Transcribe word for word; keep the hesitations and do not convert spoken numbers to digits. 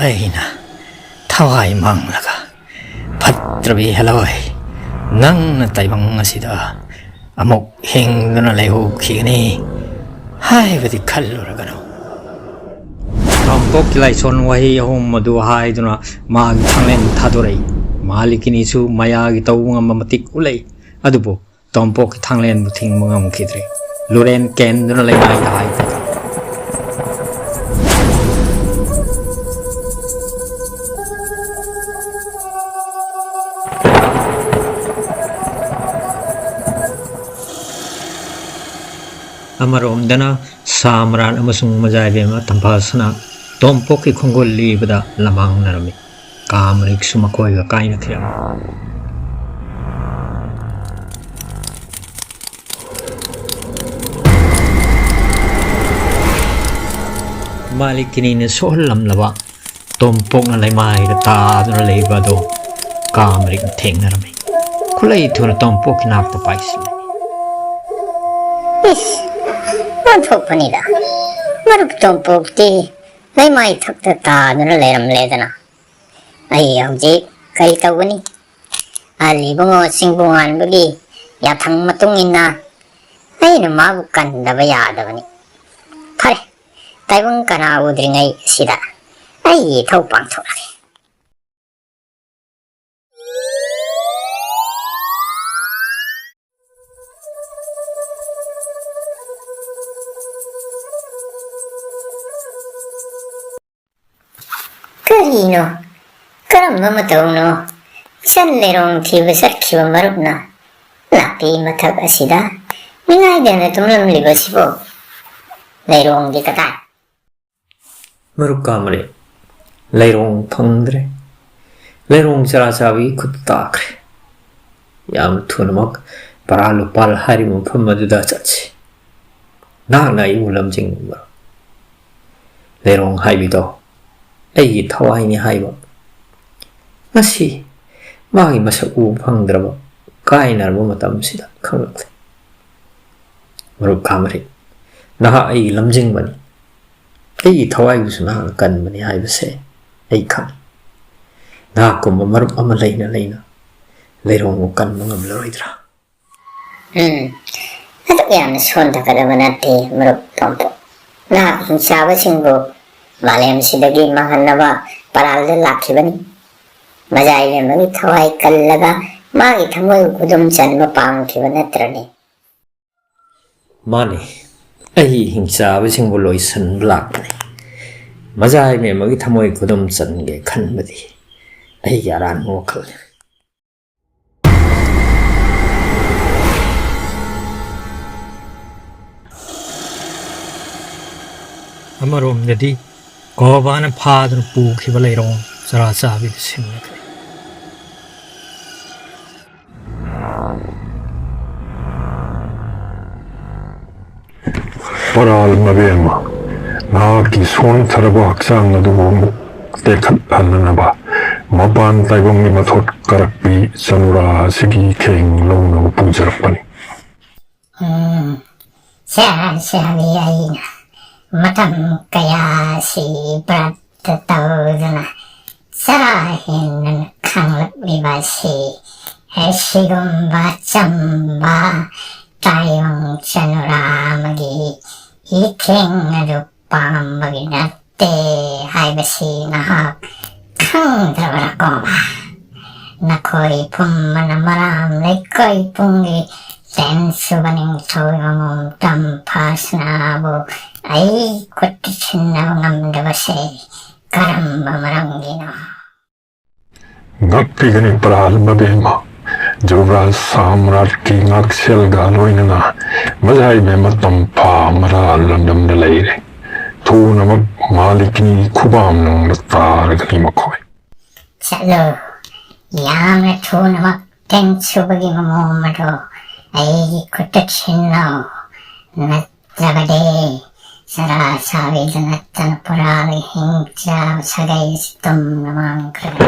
ꯑꯩꯅ ꯊꯋꯥꯏ ꯃꯥꯡꯂꯒ, "ꯐꯠꯇ꯭ꯔꯕꯤ ꯍꯦꯂꯣꯏ, ꯅꯪꯅ ꯇꯥꯏꯕꯪ ꯑꯁꯤꯗ ꯑꯃꯨꯛ ꯍꯤꯡꯗꯨꯅ ꯂꯩꯍꯧꯈꯤꯒꯅꯤ" ꯍꯥꯏꯕꯗꯤ ꯈꯜꯂꯨꯔꯒꯅꯨ꯫ ꯇꯣꯝꯄꯣꯛꯀꯤ ꯂꯥꯏꯁꯣꯟ ꯋꯥꯍꯩ ꯑꯍꯨꯝ ꯑꯗꯨ ꯍꯥꯏꯗꯨꯅ ꯃꯥꯒꯤ ꯊꯥꯡꯂꯦꯟ ꯊꯥꯗꯣꯔꯛꯏ꯫ ꯃꯥꯂꯤꯀꯤꯅꯤꯁꯨ ꯃꯌꯥꯒꯤ ꯇꯧꯕ ꯉꯝꯕ ꯃꯇꯤꯛ ꯎꯠꯂꯛꯏ꯫ ꯑꯗꯨꯕꯨ ꯇꯣꯝꯄꯣꯛꯀꯤ ꯊꯥꯡꯂꯦꯟꯕꯨ ꯊꯤꯡꯕ ꯉꯝꯈꯤꯗ꯭ꯔꯦ꯫ ꯂꯨꯔꯦꯟ ꯀꯦꯟꯗꯨꯅ ꯂꯩꯃꯥꯏꯗ ꯍꯥꯏꯈꯤ꯫ ꯑꯃꯔꯣꯝꯗꯅ ꯁꯥ ꯃꯔꯥꯟ ꯑꯃꯁꯨꯡ ꯃꯖꯥꯏꯕꯦꯝꯃ ꯇꯝꯐꯥꯁꯅꯥ ꯇꯣꯝꯄꯣꯛꯀꯤ ꯈꯣꯡꯒꯨꯜ ꯂꯤꯕꯗ ꯂꯃꯥꯡꯅꯔꯝꯃꯤ꯫ ꯀꯥꯃꯔꯤꯛꯁꯨ ꯃꯈꯣꯏꯒ ꯀꯥꯏꯅꯈꯤꯔꯝꯃꯤ꯫ ꯃꯥꯂꯤꯀꯤꯅꯤꯅ ꯁꯣꯛꯍꯜꯂꯝꯂꯕ ꯇꯣꯝꯄꯣꯛꯅ ꯂꯩꯃꯥꯏꯗ ꯇꯥꯗꯨꯅ ꯂꯩꯕ ꯑꯗꯨ ꯀꯥꯃꯔꯤꯛꯅ ꯊꯦꯡꯅꯔꯝꯃꯤ꯫ ꯈꯨꯠꯂꯩ ꯊꯨꯅ ꯇꯣꯝꯄꯣꯛꯀꯤ ꯅꯥꯛꯇ ꯄꯥꯏꯁꯤꯜꯂꯤ꯫ "ꯏꯁ, ꯑꯣꯟꯊꯣꯛꯄꯅꯤꯗ꯫ ꯃꯔꯨꯞ ꯇꯣꯝꯄꯣꯛꯇꯤ ꯂꯩꯃꯥꯏ ꯊꯛꯇ ꯇꯥꯗꯨꯅ ꯂꯩꯔꯝꯂꯦꯗꯅ꯫ ꯑꯩ ꯍꯧꯖꯤꯛ ꯀꯔꯤ ꯇꯧꯒꯅꯤ? ꯑꯍꯜ ꯏꯕꯨꯡꯉꯣ ꯆꯤꯡꯕꯨ ꯉꯥꯟꯕꯒꯤ ꯌꯥꯊꯪ ꯃꯇꯨꯡ ꯏꯟꯅ ꯑꯩꯅ ꯃꯥꯕꯨ ꯀꯟꯗꯕ ꯌꯥꯗꯕꯅꯤ꯫ ꯐꯔꯦ, ꯇꯥꯏꯕꯪ ꯀꯅꯥ ꯎꯗ꯭ꯔꯤꯉꯩ ꯑꯁꯤꯗ ꯑꯩꯒꯤ ꯏꯊꯧ ꯄꯥꯡꯊꯣꯛꯂꯒꯦ꯫" ꯀꯔꯤꯅꯣ? ꯀꯔꯝꯕ ꯃꯇꯧꯅꯣ? ꯏꯆꯟ ꯂꯩꯔꯣꯡ ꯊꯤꯕ ꯆꯠꯈꯤꯕ ꯃꯔꯨꯞꯅ ꯅꯥꯄꯤ ꯃꯊꯛ ꯑꯁꯤꯗ ꯅꯤꯡꯉꯥꯏꯗꯅ ꯇꯨꯝꯂꯝꯂꯤꯕꯁꯤꯕꯨ? ꯂꯩꯔꯣꯡꯗꯤ ꯀꯗꯥꯏ? ꯃꯔꯨꯞ ꯀꯥꯃꯔꯦ, ꯂꯩꯔꯣꯡ ꯐꯪꯗ꯭ꯔꯦ꯫ ꯂꯩꯔꯣꯡ ꯆꯔꯥ ꯆꯥꯕꯤꯒꯤ ꯈꯨꯠꯇ ꯇꯥꯈ꯭ꯔꯦ꯫ ꯌꯥꯝ ꯊꯨꯅꯃꯛ ꯄꯔꯥ ꯂꯨꯄꯥꯜ ꯍꯥꯏꯔꯤꯕ ꯃꯐꯝ ꯑꯗꯨꯗ ꯆꯠꯁꯤ꯫ ꯅꯍꯥꯛꯅ ꯑꯩꯕꯨ ꯂꯝꯖꯤꯡꯕ ꯂꯩꯔꯣꯡ ꯍꯥꯏꯕꯤꯗꯣ ꯑꯩꯒꯤ ꯊꯋꯥꯏꯅꯤ ꯍꯥꯏꯕ꯫ ꯉꯁꯤ ꯃꯥꯒꯤ ꯃꯁꯛ ꯎꯕ ꯐꯪꯗ꯭ꯔꯕ ꯀꯥꯏꯅꯔꯕ ꯃꯇꯝꯁꯤꯗ ꯈꯪꯂꯛꯂꯦ꯫ ꯃꯔꯨꯞ ꯀꯥꯃꯔꯤꯛ, ꯅꯍꯥꯛ ꯑꯩꯒꯤ ꯂꯝꯖꯤꯡꯕꯅꯤ꯫ ꯑꯩꯒꯤ ꯊꯋꯥꯏꯕꯨꯁꯨ ꯅꯍꯥꯛꯅ ꯀꯟꯕꯅꯤ ꯍꯥꯏꯕꯁꯦ ꯑꯩ ꯈꯪꯏ꯫ ꯅꯍꯥꯛꯀꯨꯝꯕ ꯃꯔꯨꯞ ꯑꯃ ꯂꯩꯅ ꯂꯩꯅ ꯂꯩꯔꯣꯡꯕꯨ ꯀꯟꯕ ꯉꯝꯂꯔꯣꯏꯗ꯭ꯔꯥ? ꯎꯝ, ꯑꯗꯨꯛ ꯌꯥꯝꯅ ꯁꯣꯟꯊꯒꯗꯕ ꯅꯠꯇꯦ, ꯃꯔꯨꯞ ꯄꯝꯄꯣ꯫ ꯅꯍꯥꯛ ꯍꯤꯡꯆꯥꯕꯁꯤꯡꯕꯨ ꯃꯥꯂꯦꯝꯁꯤꯗꯒꯤ ꯃꯥꯡꯍꯟꯅꯕ ꯄꯔꯥꯜꯗ ꯂꯥꯛꯈꯤꯕꯅꯤ꯫ ꯃꯖꯥ ꯏꯕꯦꯝꯃꯒꯤ ꯊꯋꯥꯏ ꯀꯜꯂꯒ ꯃꯥꯒꯤ ꯊꯃꯣꯏ ꯈꯨꯗꯨꯝ ꯆꯟꯕ ꯄꯥꯝꯈꯤꯕ ꯅꯠꯇ꯭ꯔꯅꯦ? ꯃꯥꯅꯤ, ꯑꯩ ꯍꯤꯡꯆꯥꯕꯁꯤꯡꯕꯨ ꯂꯣꯏꯁꯤꯟꯕ ꯂꯥꯛꯄꯅꯤ꯫ ꯃꯖꯥ ꯏꯕꯦꯝꯃꯒꯤ ꯊꯃꯣꯏ ꯈꯨꯗꯨꯝ ꯆꯟꯒꯦ ꯈꯟꯕꯗꯤ ꯑꯩꯒꯤ ꯑꯔꯥꯟꯕ ꯋꯥꯈꯜꯅꯤ꯫ ꯑꯃꯔꯣꯝꯗꯗꯤ ꯒꯣꯕꯥꯅ ꯐꯥꯗꯨꯅ ꯄꯨꯈꯤꯕ ꯂꯩꯔꯣꯡ ꯆꯔꯥ ꯆꯥꯕꯤꯗꯨ ꯁꯤꯡꯅꯈ꯭ꯔꯦ꯫ ꯄꯔꯥꯜ ꯃꯕꯦꯝꯃ, ꯅꯍꯥꯛꯀꯤ ꯁꯣꯟꯊꯔꯕ ꯍꯛꯆꯥꯡ ꯑꯗꯨꯕꯨ ꯑꯃꯨꯛ ꯇꯦꯛꯈꯠꯍꯟꯅꯅꯕ ꯃꯄꯥꯟ ꯇꯥꯏꯕꯪꯒꯤ ꯃꯊꯣꯠ ꯀꯥꯔꯛꯄꯤ ꯆꯅꯨꯔꯥ ꯑꯁꯤꯒꯤ ꯈꯦꯡ ꯂꯧꯅꯕ ꯄꯨꯖꯔꯛꯄꯅꯤ꯫ ꯎꯝ, ꯁꯦ-, ꯁꯦ-, ꯑꯩꯅ ꯃꯇꯝ ꯀꯌꯥꯁꯤ ꯕ꯭ꯔꯠꯇ ꯇꯧꯗꯨꯅ ꯆꯔꯥ ꯍꯦꯟꯗꯨꯅ ꯈꯥꯡꯂꯛꯂꯤꯕ ꯑꯁꯤ ꯑꯁꯤꯒꯨꯝꯕ ꯆꯝꯕ ꯇꯥꯏꯕꯪ ꯆꯅꯨꯔꯥ ꯑꯃꯒꯤ ꯏꯈꯦꯡ ꯑꯗꯨ ꯄꯥꯝꯕꯒꯤ ꯅꯠꯇꯦ ꯍꯥꯏꯕꯁꯤ ꯅꯍꯥꯛ ꯈꯪꯗ꯭ꯔꯕ꯭ꯔꯥ, ꯀꯣꯕ? ꯅꯈꯣꯏ ꯄꯨꯝꯕꯅ ꯃꯔꯥꯝ ꯂꯩꯀꯥꯏ ꯄꯨꯡꯒꯤ ꯇꯦꯟ ꯁꯨꯕ ꯅꯤꯡꯊꯧ ꯃꯃꯣꯝ ꯇꯝꯐꯥꯁꯅꯥꯕꯨ ꯑꯩ ꯈꯨꯠꯇ ꯁꯤꯟꯅꯕ ꯉꯝꯗꯕꯁꯦ ꯀꯔꯝꯕ ꯃꯔꯝꯒꯤꯅꯣ? ꯉꯥꯛꯄꯤꯒꯅꯤ ꯄꯔꯥꯜ ꯃꯕꯦꯝꯃ, ꯖꯨꯕ꯭ꯔꯥꯖ ꯁꯥꯝꯔꯥꯠꯀꯤ ꯉꯥꯛꯁꯦꯜꯒ ꯂꯣꯏꯅꯅ ꯃꯖꯥ ꯏꯕꯦꯝꯃ ꯇꯝꯐꯥ ꯃꯔꯥꯜ ꯂꯝꯗꯝꯗ ꯂꯩꯔꯦ꯫ ꯊꯨꯅꯃꯛ ꯃꯥꯂꯤꯛꯀꯤ ꯈꯨꯕꯥꯝ ꯅꯨꯡꯗ ꯇꯥꯔꯒꯅꯤ ꯃꯈꯣꯏ꯫ ꯆꯠꯂꯨ, ꯌꯥꯝꯅ ꯊꯨꯅꯃꯛ ꯇꯦꯟ ꯁꯨꯕꯒꯤ ꯃꯃꯣꯝ ꯑꯗꯨ ꯑꯩꯒꯤ ꯈꯨꯠꯇ ꯁꯤꯟꯅꯧ, ꯅꯠꯇ꯭ꯔꯕꯗꯤ ꯆꯔꯥ ꯆꯥꯕꯤꯗ ꯅꯠꯇꯅ ꯄꯨꯔꯥꯒꯤ ꯍꯤꯡꯆꯥꯕ ꯁꯥꯒꯩ ꯑꯁꯤ ꯇꯨꯝꯅ ꯃꯥꯡꯈ꯭ꯔꯅꯤ꯫